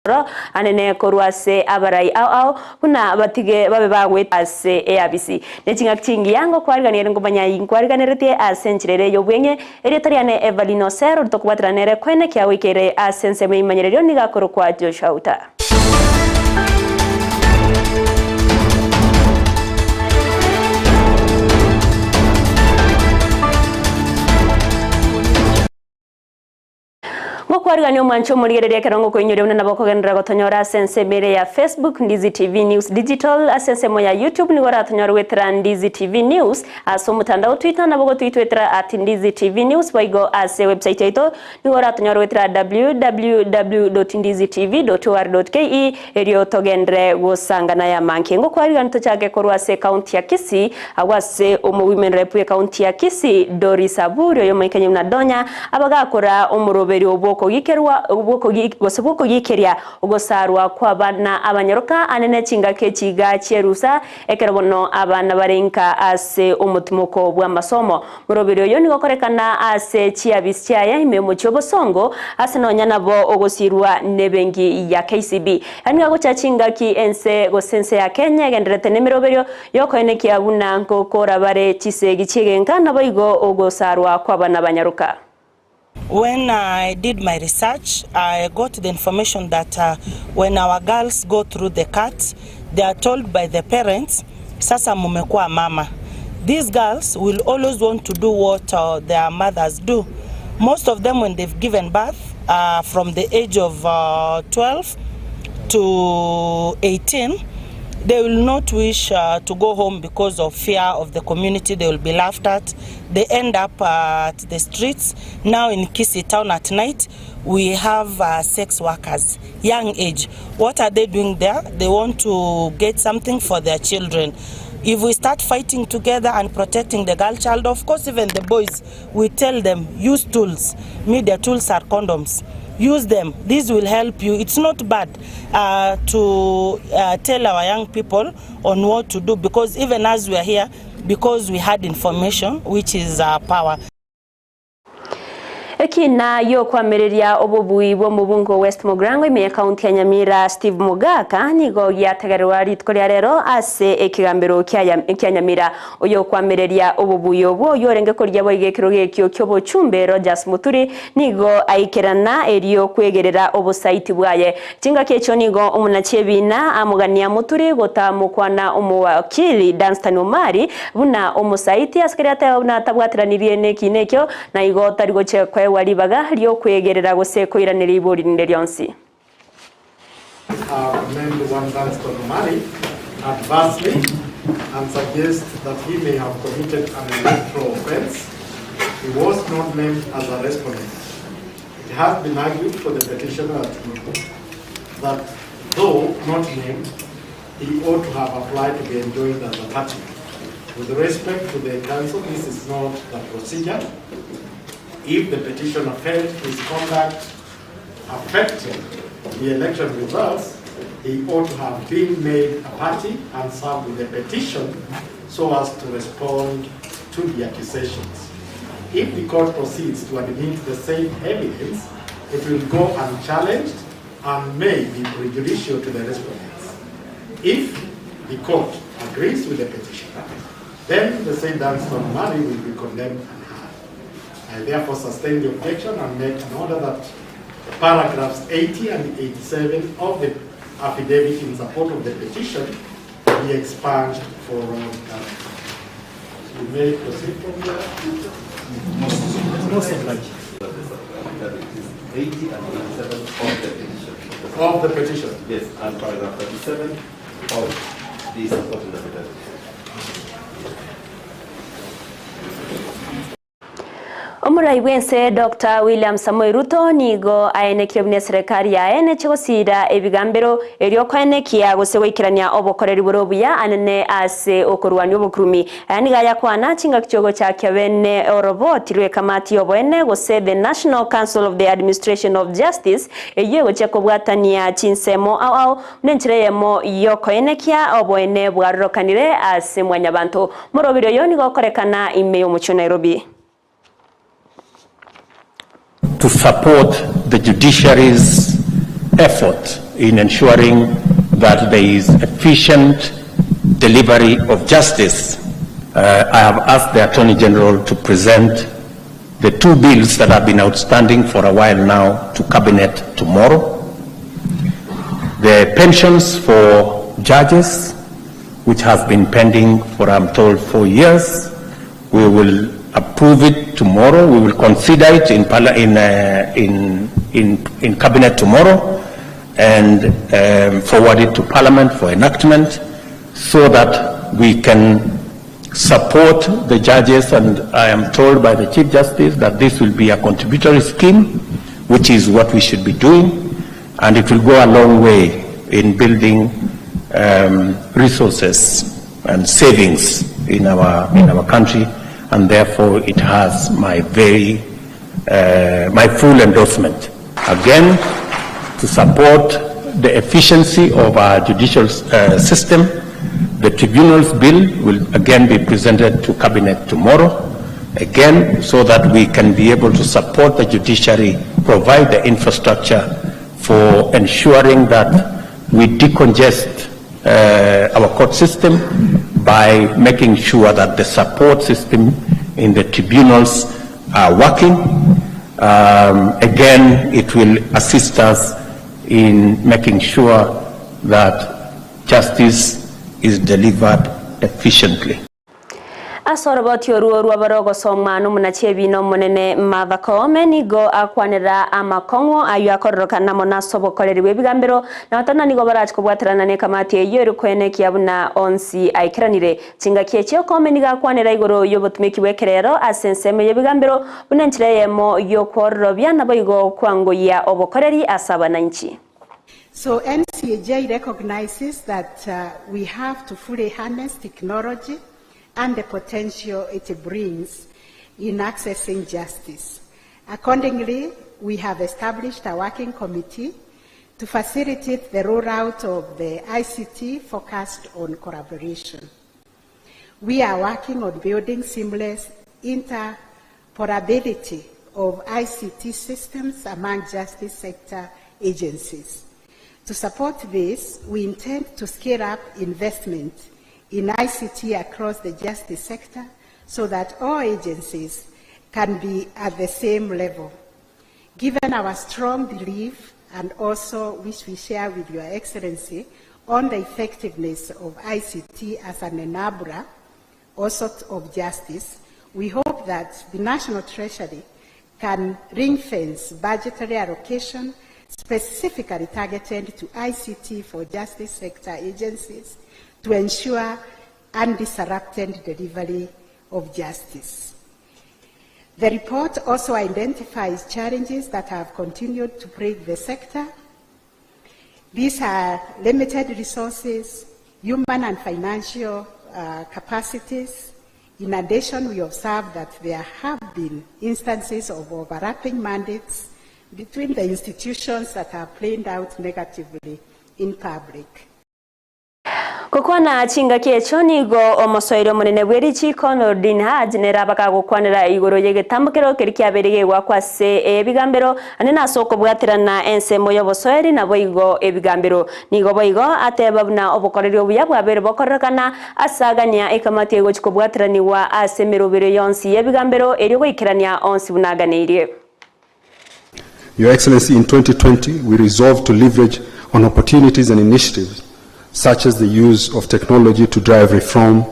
Oro anene korwa ase abarai ao ao, buna batige babe bagwete ase eabisi. Ne ching'aki chingiya ngokwarigania ere ngomanya inkwariganeretie ase enchera ere y'obweng'e, erieta riane Evelyn Osero ritokobwaterana nere kwene kiagoikeire ase ensemo y'eimanyererio nigo akorokwa Joshua Uta. Ngokwarigania omwanche omorigereria ekero ngokoinyoria buna nabo okogenderera gotonyora ase ensemo ere ya Facebook, Ndizi TV News Digital, ase ensemo ya YouTube nigo oratonyore goetera Ndizi TV News, ase omotandao Twitter nabo ogotwitwetera at Ndizi TV News boigo ase ewebsite yaito nigo oratonyore goetera www.ndizitv.or.ke erio togenderere gosangana ayamange. Ngokwarigania tochake korwa ase ecounty ya Kisii agwo ase omowomen rep bw'ecounty ya Kisii Doris Aburi oyomoikanyi buna Donya Abagakora omoroberio bw'okogikerwa gose bw'okogikeria ogosarwa kw'abana abanyaroka anene chingaki echi iga chi'erusa, ekero bono abana bare inka ase omotimoko bw'amasomo. Moroberio oyo nigo okorekana ase chiabisi chiaye ime y'omochie obosongo, ase nonya nabo ogosirwa n'ebenki ya KCB. Aya nigo agocha chingaki ense gose ense ya Kenya egendererete nemeroberio Y'okoenekia buna ngokora bare chisegi chi'egenka, naboigo ogosarwa kw'abana banyaroka. When I did my research, I got the information that when our girls go through the cut, they are told by the parents, sasa mumekuwa mama. These girls will always want to do what their mothers do. Most of them when they've given birth from the age of 12 to 18, They will not wish to go home because of fear of the community, they will be laughed at. They end up at the streets. Now in Kisii town at night, we have uh, sex workers, young age. What are they doing there? They want to get something for their children. If we start fighting together and protecting the girl child, of course, even the boys, we tell them use tools. Media tools are condoms. Use them, this will help you. It's not bad uh, to uh, tell our young people on what to do because even as we are here, because we had information which is uh, power. Ekina y'okoamereria obobui bw'omobunge o West Mugirango ime y'ekaunti ya Nyamira Steve Mogaka nigo giategererwa rituko ria rero ase ekegambero kia Nyamira. Oyokoamereria obobui obwo oyorenge korigia boigo ekerogo ekio ki'obochumbe Rogers Muturi Nigo aikerana erio kwegerera obosaiti bwaye. Chingaki echio nigo omonachi ebiina amogania Muturi gotamokwana omowakili Dunstan Omari buna omosaiti ase keria ateba buna atabwateranirie nekiina ekio na igo tari gochia koegwa ribaga ri'okwegerera gose koiraneria ibori rinde rionsi. Have named one Dunstan Omari adversely and suggest that he may have committed an electoral offense. He was not named as a respondent. It has been argued for the petitioner that though not named, he ought to have applied to be enjoined as a party. With respect to the council, this is not the procedure. If the petitioner felt his conduct affected the election results, he ought to have been made a party and served with a petition so as to respond to the accusations. If the court proceeds to admit the same evidence, it will go unchallenged and may be prejudicial to the respondents. If the court agrees with the petitioner, then the said Dunstan Murray will be condemned and hung. I therefore sustain the objection and make an order that paragraphs 80 and 87 of the affidavit in support of the petition be expunged for all time. You may proceed from there. Most obliged. 80 and 87 of the petition. Of the petition. Yes, and paragraph 37 of the supporting affidavit. Omorai bw'ense Doctor William Samoei Ruto nigo aenekirie buna eserekari yaye neche gosiira ebigambero erio koenekia gose goikerania obokoreri bore obuya anene ase okorwania obokurumi. Aya nigo ayakwana chingaki chiogochakia bene oroboti rw'ekamati y'oboene gose The National Council of the Administration of Justice eyio egochia kobwatania chinsemo ao ao buna enchera eyemo y'okoenekia oboene bwarorokanire ase mwanyabanto. Morobiri oyo nigo okorekana ime y'omochie o Nairobi. To support the judiciary's effort in ensuring that there is efficient delivery of justice. I have asked the Attorney General to present the two bills that have been outstanding for a while now to Cabinet tomorrow. The pensions for judges, which has been pending for, I'm told, 4 years, we will approve it tomorrow. We will consider it in Cabinet tomorrow and forward it to Parliament for enactment so that we can support the judges. And I am told by the Chief Justice that this will be a contributory scheme, which is what we should be doing, and it will go a long way in building resources and savings in our country, and therefore it has my full endorsement. Again, to support the efficiency of our judicial system, the tribunals bill will again be presented to Cabinet tomorrow, again, so that we can be able to support the judiciary, provide the infrastructure for ensuring that we decongest our court system by making sure that the support system in the tribunals are working. Again, it will assist us in making sure that justice is delivered efficiently. Ase oroboti oruo rwabare ogosoma n'omonachi ebina omonene Martha Koome nigo akwanera amakong'o ayo akororokana mono ase obokoreri bwa ebigambero na batana nigo barachi kobwaterana na ekamati eyio eri koenekia buna onsi aikeranire chingaki echio. Koome nigo akwanera igoro y'obotumeki bwa ekerero ase ensemo y'ebigambero buna enchera eyemo y'okwororobia nabo igo kwangoyia obokoreri ase abananchi. So NCAJ recognizes that we have to fully harness technology and the potential it brings in accessing justice. Accordingly, we have established a working committee to facilitate the rollout of the ICT focused on collaboration. We are working on building seamless interoperability of ICT systems among justice sector agencies. To support this, we intend to scale up investment in ICT across the justice sector so that all agencies can be at the same level. Given our strong belief, and also which we share with Your Excellency, on the effectiveness of ICT as an enabler also of justice, we hope that the National Treasury can ring-fence budgetary allocation specifically targeted to ICT for justice sector agencies to ensure undisrupted delivery of justice. The report also identifies challenges that have continued to plague the sector. These are limited resources, human and financial capacities. In addition, we observe that there have been instances of overlapping mandates between the institutions that have played out negatively in public. Gokwana chingaki echo nigo omosoeri omonene bw'erichiko Nordin Haji nere abakagokwanera igoro y'egetambokero keri kiabeire gegwakwa ase ebigambero ane nase okobwaterana ensemo y'obosoeri nabo igo ebigambero nigo boigo ateba buna obokoreri obuya bwabere bokorekana asagania ekamati egochi kobwateraniwa ase emerobero yonsi y'ebigambero erio goikerania onsi bunaganeirie. Your Excellency, in 2020, we resolved to leverage on opportunities and initiatives such as the use of technology to drive reform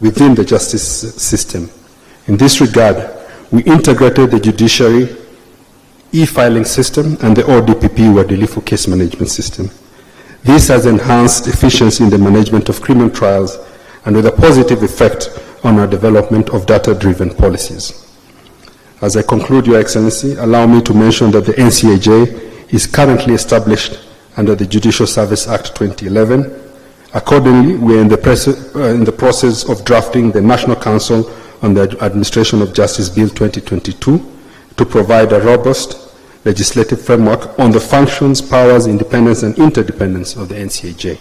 within the justice system. In this regard, we integrated the judiciary e-filing system and the ODPP Uadilifu case management system. This has enhanced efficiency in the management of criminal trials and with a positive effect on our development of data-driven policies. As I conclude, Your Excellency, allow me to mention that the NCAJ is currently established under the Judicial Service Act 2011. Accordingly, we are in the process of drafting the National Council on the Administration of Justice Bill 2022 to provide a robust legislative framework on the functions, powers, independence, and interdependence of the NCAJ.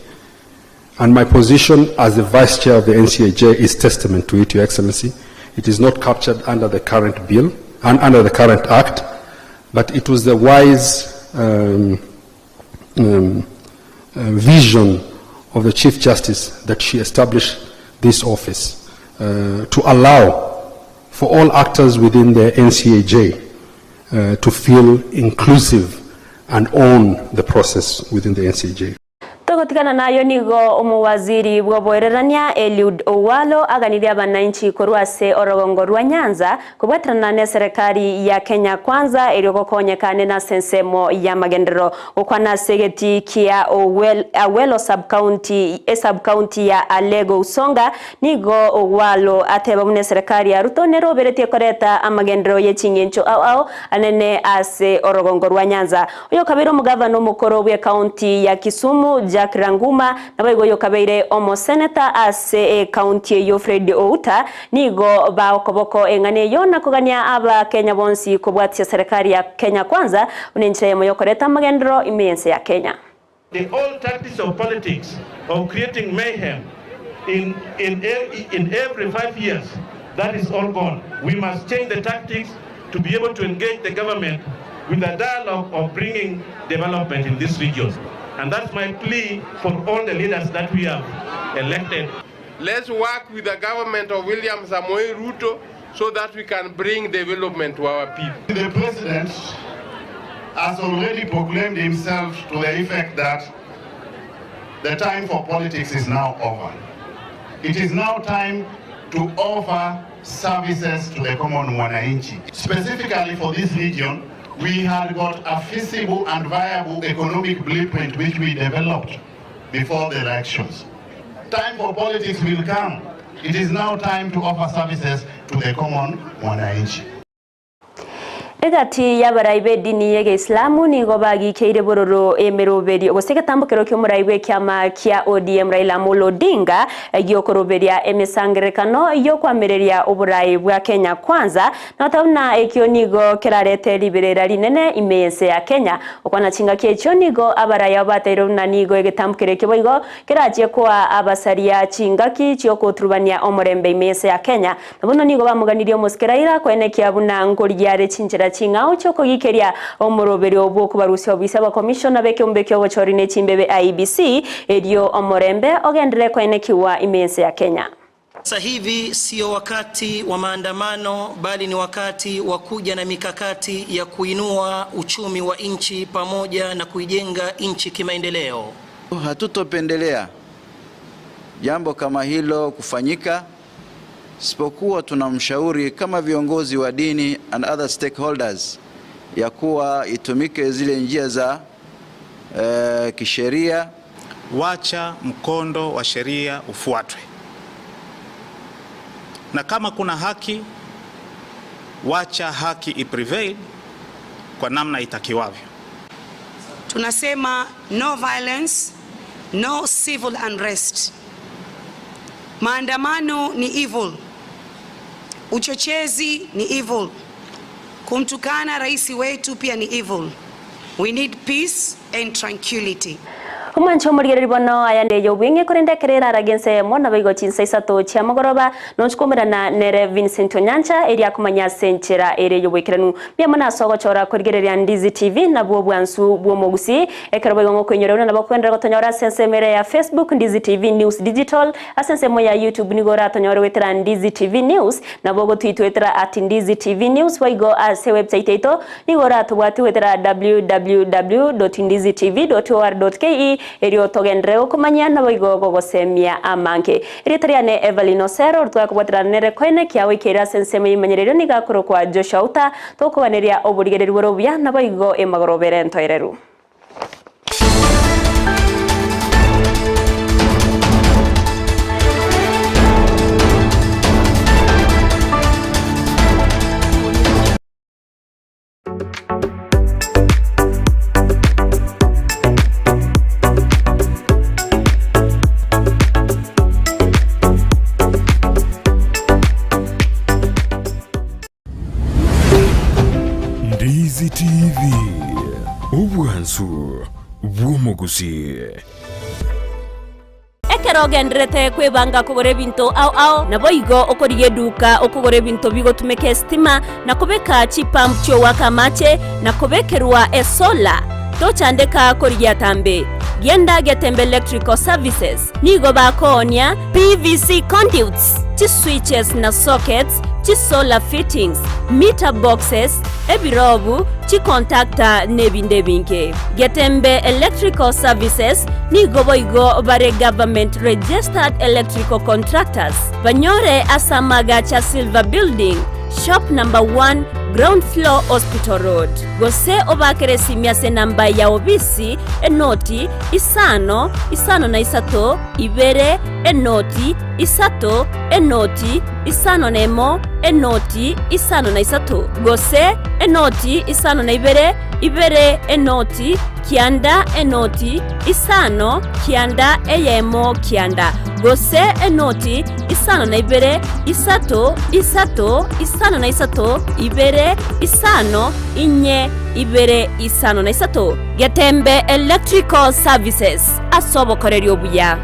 And my position as the Vice Chair of the NCAJ is testament to it, Your Excellency. It is not captured under the current bill and under the current act, but it was the wise um, uh, vision of the Chief Justice that she established this office uh, to allow for all actors within the NCAJ uh, to feel inclusive and own the process within the NCAJ. Togotigana nayo nigo omowaziri bw'oboererania Eliud Owalo aganirie abanainchi korwa ase orogongo rwa Nyanza kobwaterana n'eserekari ya Kenya Kwanza erio gokonyekane nase ensemo y'amagenderero. Gokwana ase egetii kia Awelo sub-county, esub-county ya Alego Usonga, nigo Owalo ateba buna eserekari ya Ruto neroberetie koreta amagenderero ye ching'encho ao ao anene ase orogongo rwa Nyanza. Oyokabeire omogavana omokoro bw'ecounty ya Kisumu Jack Ranguma naboigo oyokabeire omoseneta ase ecounty eyio Fred Outa nigo bagokoboko eng'ana eyio na kogania abakenya bonsi kobwatia serikali ya Kenya Kwanza buna enchera eyemo yokoreta amagenderero ime y'ense ya Kenya. The old tactics of politics of creating mayhem in, in, in every 5 years, that is all gone. We must change the tactics to be able to engage the government with a dialogue of bringing development in this region. And that's my plea for all the leaders that we have elected. Let's work with the government of William Samoei Ruto so that we can bring development to our people. The president has already proclaimed himself to the effect that the time for politics is now over. It is now time to offer services to the common mwananchi. Specifically for this region, we had got a feasible and viable economic blueprint which we developed before the elections. Time for politics will come. It is now time to offer services to the common mwananchi. Egati y'abarai b'edini y'Egeislamu nigo bagikeire bororo emeroberio gose egetambokero ki'omorai bw'ekiama kia ODM Raila Amolo Odinga giokoroberia emesangerekano y'okwamereria oborai bwa Kenya Kwanza nota buna ekio nigo kerarete riberera rinene ime y'ense ya Kenya. Okwana chingaki echio nigo abarai abo bateire buna nigo egetambokero ekio boigo kerachie koa abasaria chingaki chiokoturubania omorembe ime y'ense ya Kenya. Na bono nigo bamoganirie omosike Raila koenekia buna nkorigia are chinchera ching'ao chiokogikeria omoroberio bw'okobarusia obisa abakomishona b'ekeombe ki'obochori ne chimbebe IEBC erio omorembe ogenderere koenekiwa ime y'ense ya Kenya. Sasa hivi sio wakati wa maandamano, bali ni wakati wa kuja na mikakati ya kuinua uchumi wa nchi pamoja na kuijenga nchi kimaendeleo. Hatutopendelea jambo kama hilo kufanyika, isipokuwa tunamshauri kama viongozi wa dini and other stakeholders ya kuwa itumike zile njia za kisheria. Wacha mkondo wa sheria ufuatwe, na kama kuna haki, wacha haki iprevail kwa namna itakiwavyo. Tunasema no violence, no civil unrest. Maandamano ni evil, uchochezi ni evil, kumtukana rais wetu pia ni evil. We need peace and tranquility. Omwancho omorigereria bono aya ndeyo obweng'e korende ekero erarage ense eyemo nabo igo chinsa isato chia mogoroba nonchikomerana nere Vincent Onyancha eria akomanya ase enchera ere y'oboikeranu. Mbuya mono ase ogochora korigereria Ndizi TV nabwo obwansu bw'omogusi ekero boigo ngokoinyora buna nabo okoenderera gotonyora ase ensemo ere ya Facebook Ndizi TV News Digital ase ensemo ya YouTube nigo oratonyore goetera Ndizi TV News nabo ogotwitwetera at Ndizi TV News boigo ase website yaito nigo oratobwati goetera www.ndizitv.or.ke erio togenderere gokomanya naboigo gogosemia amange. Erieta riane Evelyn Osero twakobwaterana nere koene kiago ikeire ase ensemo y'emenyerero niga akorokwa Joshua Uta tokoganeria oborigereria bore obuya naboigo emagorobere entoereru. Ndizi TV, obwansu bw'omogusii. Ekero ogendererete kwebanga kogora ebinto ao ao, naboigo okorigia eduka okogora ebinto bigotumeka esitima, na kobeka chipump chi'ogoaka amache, na kobekerwa esolar. Tochandeka korigia atambe. Genda Getembe Electrical Services nigo bakoonia PVC conduits, chiswitches na sockets, chisolar fittings, meter boxes, ebirobu, chicontactor nebinde ebinge. Getembe Electrical Services nigo boigo bare government registered electrical contractors. Banyore ase amagacho a Silver Building, Shop number one, Ground floor Hospital Road. Gose obaakere esimi ase enamba ya obisi, enoti, isano, isano na isato, ibere, enoti, isato, enoti, isano na emo, enoti, isano na isato. Gose, enoti, isano na ibere, ibere, enoti, kianda, enoti, isano, kianda, eyemo, kianda. Gose, enoti, isano na ibere, isato, isato, isano na isato, ibere, isano, inye, ibere, isano na isato. Getembe Electrical Services, ase obokoreri obuya.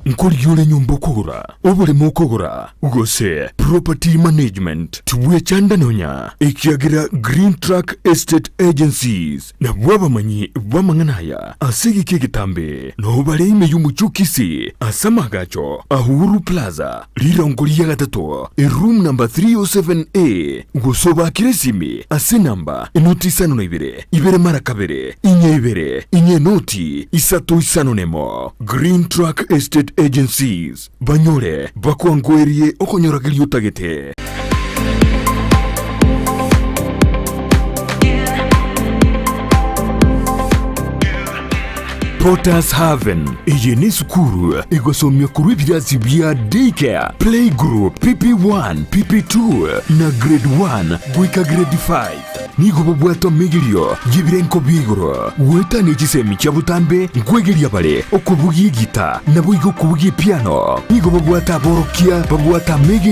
Nkorigia ore nyomba okogora, oboremo okogora, gose property management, tibwechanda nonya, ekiagera Green Track Estate Agencies nabwo abamanyi b'amang'ana aya ase egeka egetambe, nao bare ime y'omochie o Kisii ase amaagacho a Uhuru Plaza, rirongo ria gatato, eroom number 307A, gose obaakere esimi ase enamba enoti isano na ibere, ibere mara kabere, inye ibere, inye enoti isato isano nemo. Green Track Estate Agencies, banyore bakwangoerie okonyorageria otagete. Potters Haven, Eye nesukuru egosomia korwa ebirasi bia Daycare, Playgroup, PP1, PP2 na Grade 1 goika Grade 5. Nigo bobwate omegerio y'ebirenko bia igoro, goetania chisemi chia botambe nkwegeria bare okobugia egita naboigo okobugia epiano. Nigo babwate aborokia babwate amegerio.